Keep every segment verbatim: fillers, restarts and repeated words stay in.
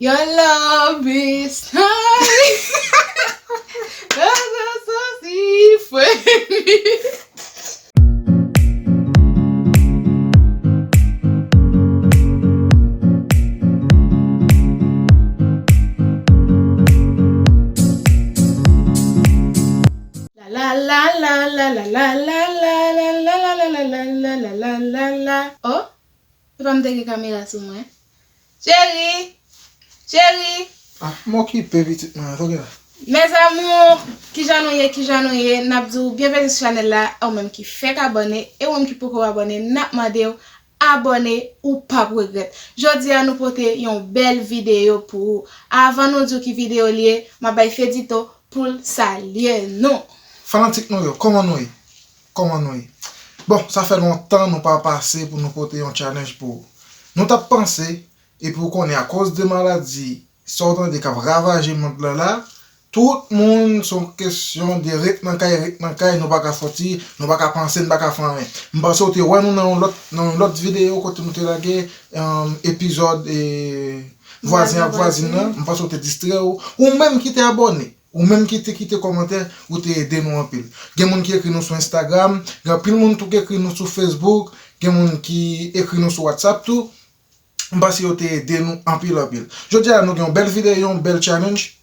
Your love is nice. That's so sweet. La la la la la la la la la la la la la la la la la la la la. Oh, se pa m te gen kamera sou mwen. Cheri! Cheri! Ah, m okipe pitit mwen, sa w gen la? Mes amours, kijan nou ye, kijan nou ye? N ap di w byenveni sou chanèl la, ou menm ki fèk abòne, e ou menm ki poko abòne, n ap mande w abòne, ou p ap regrèt. Jodi a, nou pote yon bèl videyo pou ou. Avan nou di w ki videyo l ye, m ap bay Fedito pou l salye nou. Fanatik nou yo, kòman nou ye? Kòman nou ye? Bon, sa fè lontan nou pa pase pou nou pote yon challenge pou ou. Nou t ap panse, epi w konnen, akoz de maladi, sa w tande k ap ravaje mond lan la, tout moun, se yon kesyon de ret nan kay, ret nan kay, nou pa ka sòti, nou pa ka panse, nou pa ka fè anyen. M panse w te wè nou nan yon lòt, nan yon lòt videyo kote nou te lage, em, epizòd, e, vwazen ak vwazin nan. M panse w te distrè w. Ou menm ki te abòne, ou menm ki te kite kòmantè, ou te ede nou anpil. Gen moun ki ekri nou sou Instagram, gen anpil moun tou ki ekri nou sou Facebook, gen moun ki ekri nou sou WhatsApp tou. M panse yo te ede nou anpil, anpil. Jodi a, nou gen yon bèl videyo, yon bèl challenge.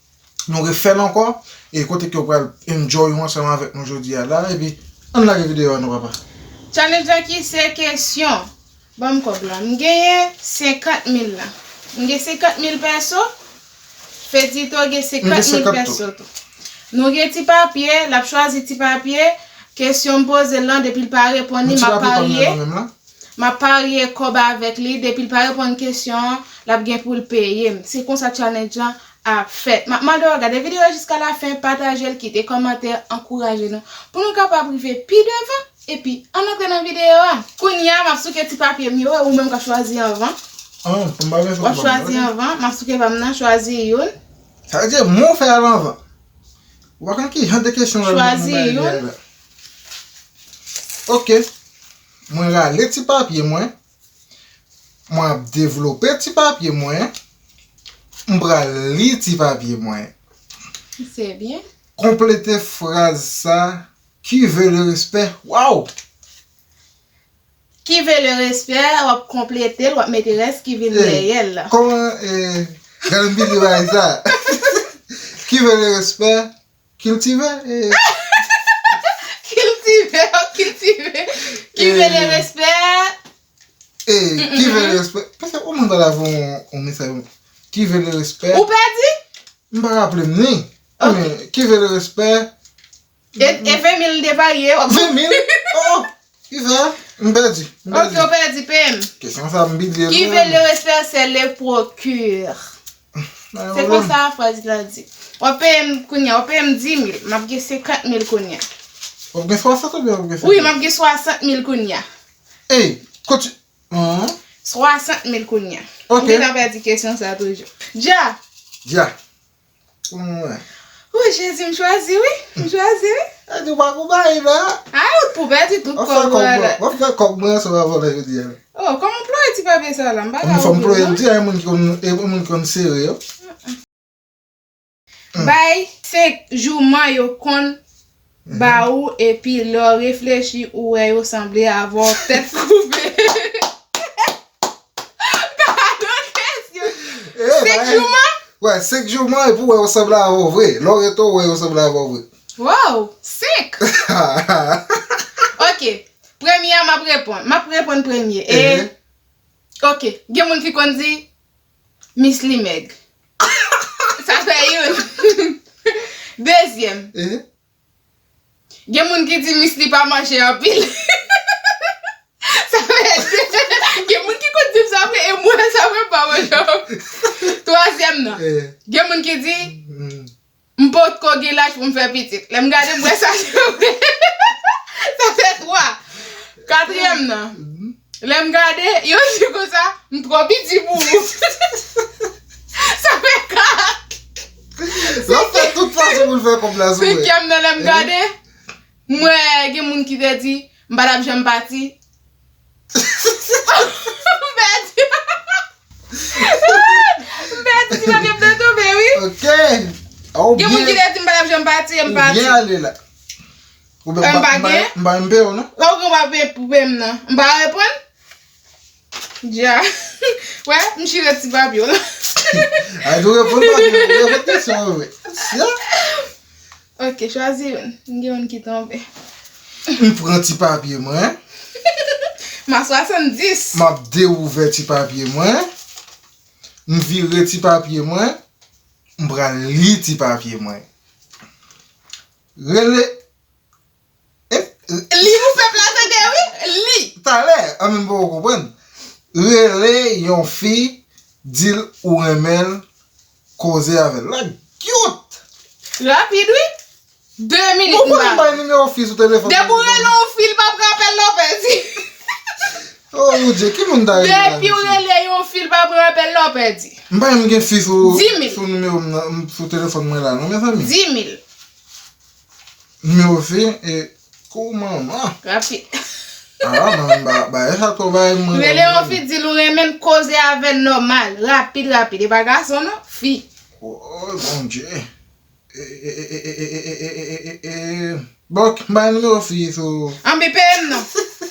Nou refè l ankò. E kote ke w pral enjoy ou ansanm avèk nou jodi a la. Epi, ann lage videyo a non, papa. Challenge la ki se kesyon. Ban m kòb la. M genyen senkant mil la. M gen senkant mil pèso. Fedito gen senkant mil pèso tou. Nou gen ti papye, l ap chwazi ti papye. Kesyon m poze l lan, depi l pa reponn li, m ap parye. M ap parye kòb avèk li, depi l pa reponn kesyon an, l ap gen pou l peye m. Se konsa challenge lan ap fèt. M ap mande w gade videyo jiska lafen, pataje l, kite kòmantè, ankouraje nou pou nou kapab rive pi devan. Epi, ann antre nan videyo a. Kounye a, m ap souke ti papye m yo, e ou menm k ap chwazi anvan. W ap chwazi anvan, m ap souke pa m nan, chwazi youn. Sa vle di, mwen w fè al anvan. Ou pa konn ki jan de kesyon w ap mande m la. Chwazi youn. Ok. Mwen rale ti papye mwen. Mwen ap devlope ti papye mwen. M pral li ti papye mwen. Se byen. Konplete fraz sa, qui veut le respect? Waw! Qui veut le respect, w ap konplete l, w ap mete rès ki vin dèyè l la. Kòman, eh, gade m piti bagay sa. Qui veut le respect, kiltive, eh. Kiltive, w ap kiltive. Qui veut le respect. Eh, qui veut le respect. Paske ou moun pa la voye yon, yon mesaj. Qui veut le respect. Ou pèdi? M pa raple m ni. Ok. Men, qui veut le respect. E, e ven mil li te parye, w ap ven mil? Oh, oh. Ki fè? M pèdi. M pèdi. Ok, w pèdi, peye m. Kesyon sa, m bliye l. Qui veut le respect, c'est le procure. Se konsa fraz la di. W ap peye m kounye a, w ap peye m dis mil. M ap gen senkant mil kounye a. W ap gen swasant oubyen w ap gen senkant? Wi, m ap gen swasant mil kounye a. Ey, konti-, Swasant mil kounye a. Ok. M gentan pèdi kesyon sa toujou. Dja! Dja! Kòman w wè? O Jezi, m chwazi wi. M chwazi wi. Sa di w pa gon bagay la. Ay, ou pou pèdi tout kòb ou la. W ap fè kòb mwen ansanm avè w la jodi a. O, kòman w ploye ti papye sa la? M pa ka ouvri l non. Fò m ploye l di a, e moun ki konn, e moun ki konn sere yo. Bay senk jouman yo konn ba ou, epi lè w reflechi, ou wè yo sanble avè w tèt koupe. Gade kesyon. Senk jouman? Wè, senk jouman, epi w wè yo sanble avè w vre. Lè w rete, w wè yo sanble avè w vre. Waw, senk! Ok, premye a, m ap reponn. M ap reponn premye. E, ok, gen moun ki konn di, Miss Li mèg. Sa fè youn. Dezyèm. Gen moun ki di Miss Li pa manje anpil. Sa fè de. Gen moun ki konn di m sa vre, e mwen sa vre m pa manje anpil. Twazyèm nan. Gen moun ki di, m potko gen laj pou m fè pitit. Lè m gade, m wè sa se vre. Sa fè twa. Katriyèm nan. Lè m gade, yo di konsa, m twò piti pou ou. Sa fè kat. L ap fè tout fason pou l fè kòb la sou mwen. Senkyèm nan, lè m gade, m wè gen moun ki te di, m pa t ap janm pati. M pèdi. M Ti papye m te tonbe, wi. Ok. Gen moun ki te di m pa t ap janm pati, e m pati. Ou byen ale la. Ou byen, m pa gen. M pa menm peye w, non. Ou gen w pa peye pou peye m nan. M pa reponn? Dja. Wè, m chire ti papye w la. Ay, tou reponn pa gen, reponn kesyon yo, wi. Ya. Ok, chwazi youn. M gen youn ki tonbe. M pran ti papye mwen. M a swasanndis. M ap dewouvè ti papye mwen. M vire ti papye mwen. M pral li ti papye mwen. Rele. E, li pou pèp la tande, wi. Li. Talè, an menm poko konprann. Rele yon fi, di l ou renmen l, koze avè l. La cute. Rapid, wi. De minit. Ou konnen m bay nimewo fi sou telefòn. Depi w rele yon fi, l pa pran apèl la, w pèdi. Oh, Bondye, ki moun ta rele la, mesye? Depi w rele yon fi, l pa pran apèl la, w pèdi. M pa menm gen fi sou, sou nimewo m nan, sou telefòn mwen la, non, mezanmi. Dis mil. Nimewo fi, e, kou manman. Rapid. Ah, mwen, ba, ba, e sa twò bay mwen. Rele yon fi, di l ou renmen l, koze avè l nòmal, rapid, rapid. E pa gason, non, fi. Oh, Bondye. E, e, e, e, bon, m bay nimewo fi sou. Anben, peye m non.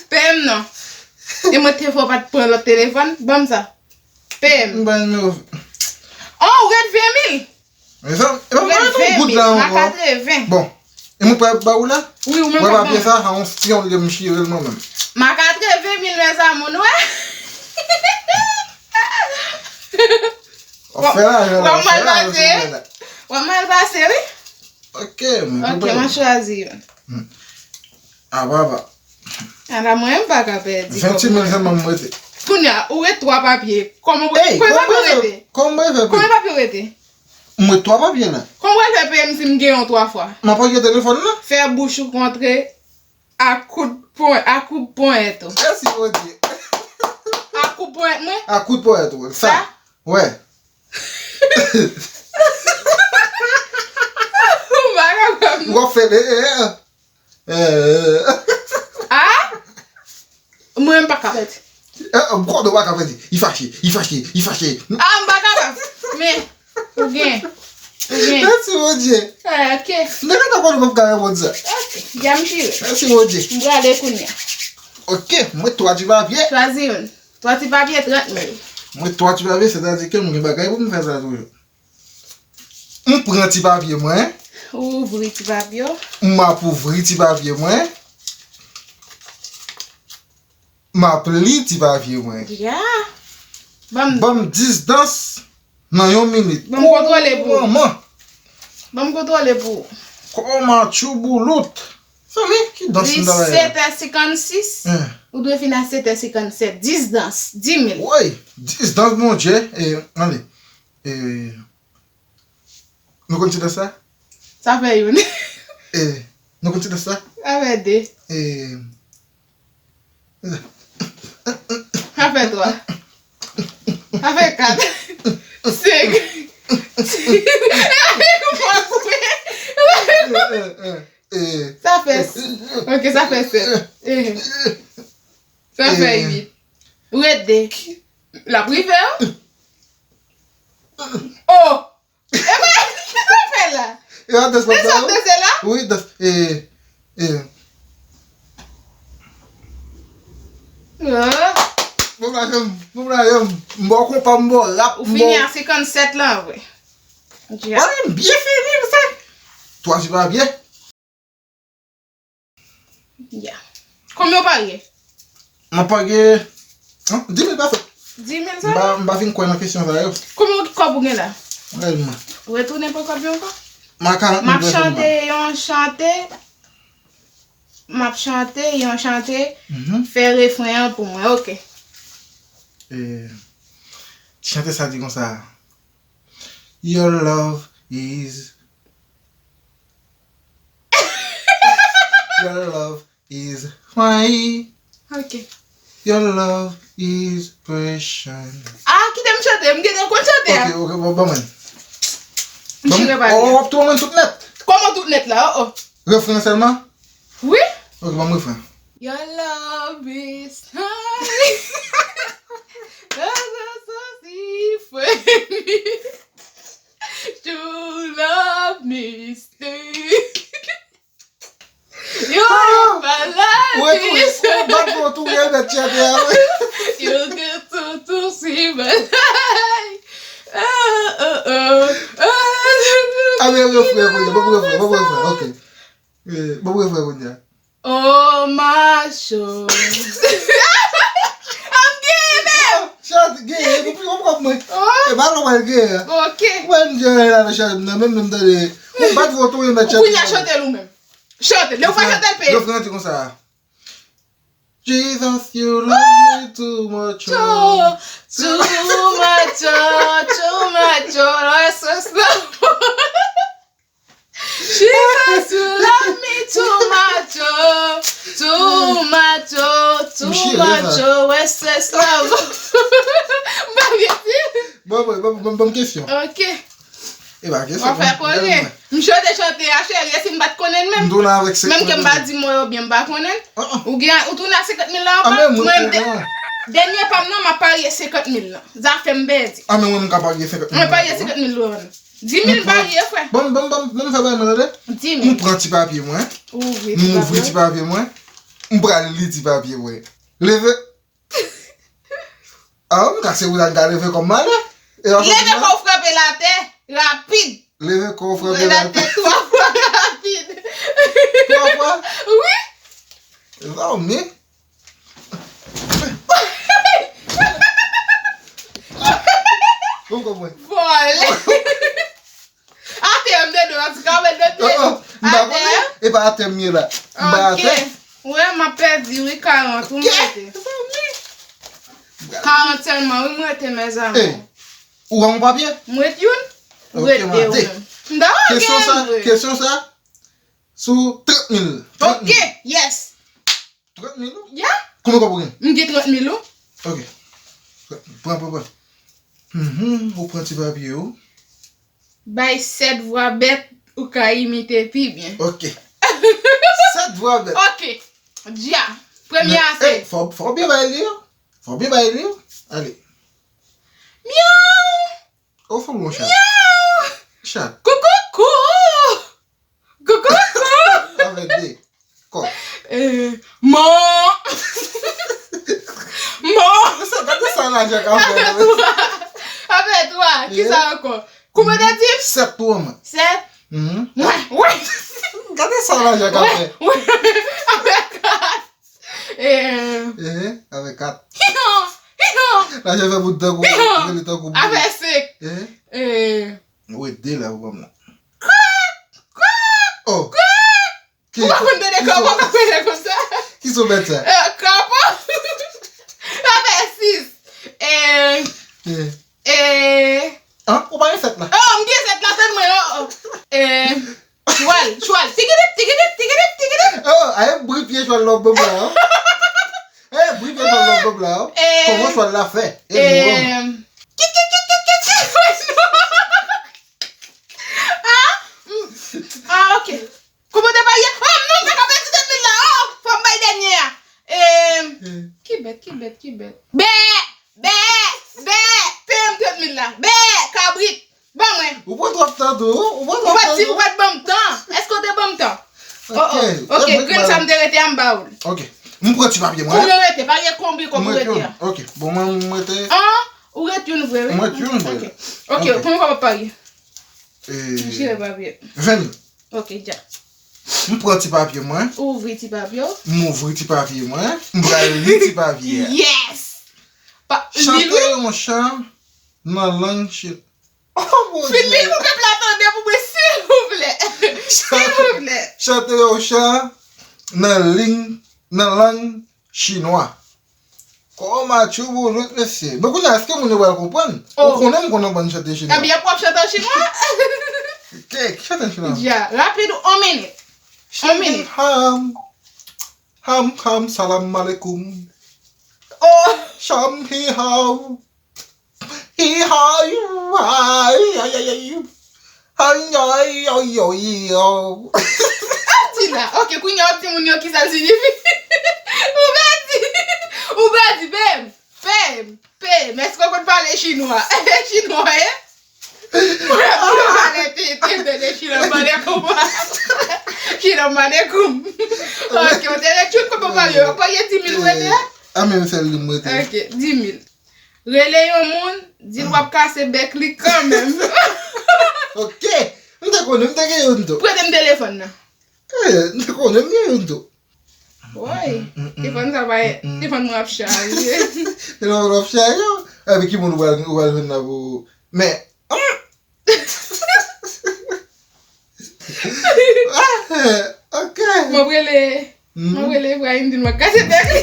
Peye m non. E mwen te fè w pa t pran lòt telefòn. Ban m sa. Peye m. M bay nimewo fi. Oh, ou ret ven mil. Mezanmi, e pa mwen ret yon goud la ankò. M a katreven. Bon, e mwen pral ba ou la? Wi, ou menm k ap ban mwen. Wè papye sa, sa yon fyon li m chire l mwen menm. M a katreven mil, mezanmi, nou wè. W ap fè lajan la, w ap fè lajan sou mwen la. W ap mal pase, wi. Ok, mwen konprann. Ok, m a chwazi youn. Hmm. A, papa. Ala mwen, m pa ka pèdi kòb mwen. Ventuit mil sèlman m rete. Kounye a, ou ret twa papye. Kòman w, konbyen papye w rete? Kòman w pral fè? Konbyen papye w rete? M ret twa papye la. Kòman w pral fè peye m si m gen yon twa fwa? M ap pran telefòn nan. Fè bouch ou kontre a kout pon, a kout ponyèt ou. Mèsi, Bondye. A kout ponyèt mwen? A kout ponyèt ou. Sa? Sa? Wè. M pa kapab. M ap fè, e, e, e. E. A? Mwen, m pa kapab. E, e, m konnen w pa kapab. Li fache, li fache, li fache. A, m pa kapab. Men, ou gen. Ou gen. Mèsi, Bondye. A, ok. M te gentan konnen w p ap ka reponn sa. Ok. Ya m chire. Mèsi, Bondye. M prale kounye a. Ok, mwen twa ti papye. Chwazi youn. Twa ti papye, trant mil. Mwen twa ti papye, sètadi ke m gen bagay pou m fè sa toujou. M pran ti papye mwen. Ou ouvri ti papye w. M ap ouvri ti papye mwen. M ap li ti papye mwen. Ya. Ban m. Ban m dis dans nan yon minit. Ban m kontwole pou ou. Manman. Ban m kontwole pou ou. Kòman tchouboulout? Zanmi, ki dans m ta bay la? Li sèt è senkann sis. Hein. Ou dwe fin a sèt è senkann sèt. Dis dans, dis mil. Woy, dis dans, Bondye. E, ale. E, nou konn ti dans la? Sa fè youn. E, nou konn ti dans la? Sa fè de. E, sa fè twa. Sa fè kat. Senk. Sa fè s-, ok, sa fè sèt. E. Sa fè uit. Ou ret de. L ap rive, wi. Oh! E pa, ki sa w fè la? E pa dans la? E sa w danse la? Wi, dans. E, e. Ah. Bon, la, janm, bon, la, janm. M ba w konpa, m ba w rap, m ba w. Ou fini a senkann sèt la, vre. Dja. Wi, m byen fini, sa. Twa ti papye. Ya. Konbyen w parye? Mwen parye, hein, dis mil pa fèt. Dis mil sèlman? M pa, m pa fin kwè nan kesyon sa yo. Konbyen kòb ou gen la? Rèlman. Retounen pran kòb yo ankò? M a karant mil. M ap chante yon chante. M ap chante yon chante. Mhm. Fè refren an pou mwen, ok. E, chante sa di konsa. Your love is Your love is fine. Ok. Your love is precious. Ah, kite m chante, m gentan konn chante a. Ok, ok, bon, bon, mwen. M chire pa. Oh, w ap tou mwen tout nèt. Kòman tout nèt la? Oh, oh. Refren sèlman? Wi. Ok, ban m refren. Your love is fine. Your love is so different. Fèt chante a, wi. Yo gen toutou si bagay. Ah, ah, ah, ah. A, men refren kounye a, ban m refren, ban m refren, ok. Eh, ban m refren kounye a. Oh, macho. An gen menm. Chante, gen, ou pran mwen. Oh. E pa lò mwen gen. Ok. Mwen, m gen la nan chante, m nan menm, menm tande. Ou bat vòt ou, mèt chante. Kounye a chante l ou menm. Chante, lè ou pa chante l peye. Refren an di konsa. Jesus, you love me too much, oh. Too much, oh, too much, oh, that's so slow. Jesus, you love me too much, oh, too much, oh, too much, oh, excess love. M pa byen di. Bon, bon, bon, bon, bon kesyon. Ok. E pa kesyon. W ap fè konnen. M chante chante a, cheri, e si m pa t konnen l menm. M tounen avèk senkant mil. Menm ke m pa di mo yo byen, m pa konnen l. Ou gen, ou tounen ak senkant mil la, ou pa mwen, dè-, dènye pa m nan, m ap parye senkant mil lan. Zafè m pèdi. A, men mwen, m ka parye senkant mil. Mwen parye senkant mil dola. Dis mil m parye, frè. Bon, bon, bon, bon, m fè bay nan tande. Dis mil. M pran ti papye mwen. M ouvri ti papye mwen. M pral li ti papye mwen. Leve. Ah, m ka se ou la, m ka leve kò m ale. Leve kò w frape l atè, rapid. Leve kò w frape l atè twa fwa rapid. Twa fwa? Wi. Zòmi. Ou konprann? Vòlè. Atè, m de do, an tou ka, mwen de pye. Oh, oh, m pa konnen. E pa atè m ye la. M pa atè. Ok. Wè, m ap pèdi, wi, karant, ou mete. Karant sèlman, wi, m rete, mezanmi. Ey, ou wè yon papye? M ret youn, ou ret de ou menm. M ta wè gen vre. Kesyon sa, kesyon sa, sou trant mil. Ok, yes. Trant mil, wi? Yeah. Konbyen kòb ou gen? M gen trant mil, wi. Ok. Pran, pran, pran. Mhm, ou pran ti papye ou. Bay sèt vwa bèt ou ka imite pi byen. Ok. Sèt vwa bèt. Ok. Dja. Premye a se. Ey, fò, fò w byen bay li, wi. Fò w byen bay li, wi. Ale. Myaw! Ou fè bon chat. Myaw! Chat. Koukoukou! Koukoukou! Avèk de kò. Eh, man! Man! Gade sa lajan ka fè. Avèk twa. Avèk twa. Kisa ankò? Konbyen w te di? Sèt tou an mwen. Sèt? Mhm. Wè, wè. Gade sa lajan ka fè. Wè, wè. Avèk kat. Eh. Eh, avèk kat. Hihan, hihan. Lajan fè bout tan kou, hihan, rele tan kou bout. Avèk senk. Eh. Eh. Ou ret de la pou ban m la. Kwak! Kwak! Oh. Kwak! Ou pa konn tande krapo k ap pale konsa? Ki son bèt sa? Eh, krapo. Avèk sis. Eh. Eh. Eh. An, ou pa gen sèt la? Oh, m gen sèt la, tann mwen, oh, oh. Eh, chwal, chwal. Tigidip, tigidip, tigidip, tigidip. Oh, aye bri pye chwal lòk bòb la, oh. Eh, bri pye chwal lòk bòb la, oh. Eh. Kòman chwal la fè? Eh, eh, kit, kit, kit, kit, kit. Ah, mm. Ah, ok. Kòman te peye? Oh, non, m pa ka pèdi de mil la. Oh, fò m bay dènye a. Eh, ki bèt, ki bèt, ki bèt? Bè, bè, bè, peye m trant mil la. Bè, kabrit. Ban mwen. Ou pran twòp tan tou, ou pran twòp tan tou. Ou pa t di, ou pa t ban m tan. Èske w te ban m tan? Oh, oh. Ok, grenn sa m te rete a, m ba ou l. Ok. M pran ti papye mwen. Ou rete, pa gen konbyen kòb ou rete a. Ok, bon, mwen, m rete. An, ou ret youn vre, wi. M ret youn vre. Ok. Ok, konbyen kòb w ap parye? Eh, m chire papye. Ven mil. Ok, dja. M pran ti papye mwen. Ou ouvri ti papye w. M ouvri ti papye mwen. M pral li ti papye a. Yes! Pa, li, wi. Chante yon chan nan lang chi-, oh, Bondye. Fin li pou pèp la tande pou mwen, silvouplè. Silvouplè. Chante yon chan nan ling, nan lang chinwa. Kòmatchouboulout, mesye. Men kounye a, èske moun yo pral konprann? Oh. Ou konnen m konn aprann chante chinwa. Ebyen, w ap chante an chinwa? Ke, ki chante an chinwa? Dja, rapid, on minit. On minit. Ham, ham, ham, salam aleikoum. Oh. Sham hi hao. Hi hao, ay, ay, ay, ay. Ay, ay, ay, ay, ay. Di la. Ok, kounye a w ap di moun yo kisa l siyifi. Ou pèdi. Ou pèdi, babe. Babe, babe. Èske w konn pale chinwa? Chinwa, eh? Pale tete de chinwa, pale kòman? Chinwa, pale koum. Ok, w te retchout kòman pale yo. Pale di mil ou rete a? A, men sèl li m rete. Ok, di mil. Rele yon moun, di l w ap kase bèk li kanmenm. Ok. M te konnen, m te gen youn tou. Prete m telefòn nan. Eh, m te konnen, m gen youn tou. Woy, telefòn sa pa, telefòn mwen ap chaje. Telefòn w ap chaje? Epi ki moun ou pral, ou pral jwenn la pou, men, ah! Ah, ok. M ap rele, m ap rele Ibrahim, di l m ap kase bèk li.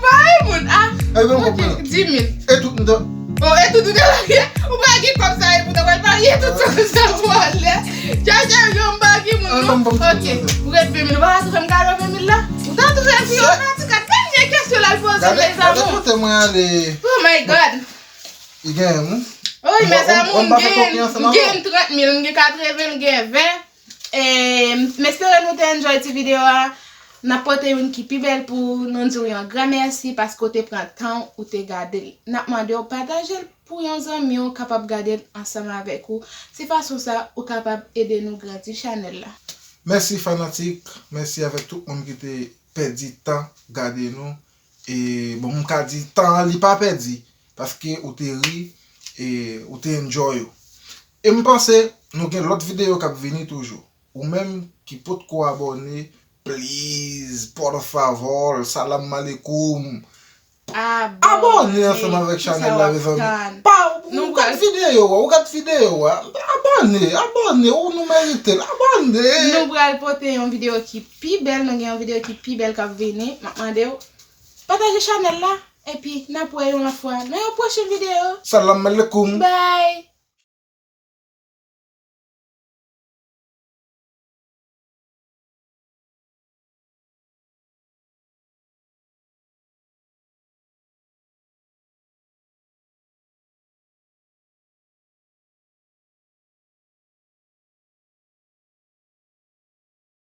Bay moun, ah, ok, di mil. E tout m te... Oh, e tout ou te marye? Ou pa gen kòb sa, e pou w ta pral marye tout sa, sa vòlè. Jaja, yo, m pa gen moun, non. Ok, ou ret ven mil, ou pa ka twouve m kado ven mil la? Ou ta twouve m si yo pati kat, men gen kesyon l al poze, mes amours. Gade kote mwen ale. Oh my God. Li genyen m. Wi, mes amours, m gen, m gen trant mil, m gen katreven, m gen ven. E, m espere nou te enjoy ti videyo a. N ap pote youn ki pi bèl pou nou di w yon gran mèsi paske w te pran tan w, ou te gade l. N ap mande w pataje l pou yon zanmi w kapab gade l ansanm avèk ou. Se fason sa ou kapab ede nou grandi chanèl la. Mèsi fanatik, mèsi avèk tout moun ki te pèdi tan gade nou. E, bon, m ka di tan an li pa pèdi, paske ou te ri, e ou te enjoy ou. E m panse nou gen lòt videyo k ap vini toujou. Ou menm ki potko abòne, please, por favor, salam aleikoum. Abòne ansanm avèk chanèl la, mezanmi. Pa, ou gad videyo a, ou gad videyo a. Abòne, abòne, ou nou merite l. Abòne. Nou pral pote yon videyo ki pi bèl, nou gen yon videyo ki pi bèl k ap vini. M ap mande w pataje chanèl la, epi n ap wè yon lòt fwa nan yon pwochen videyo. Salam aleikoum. Bye.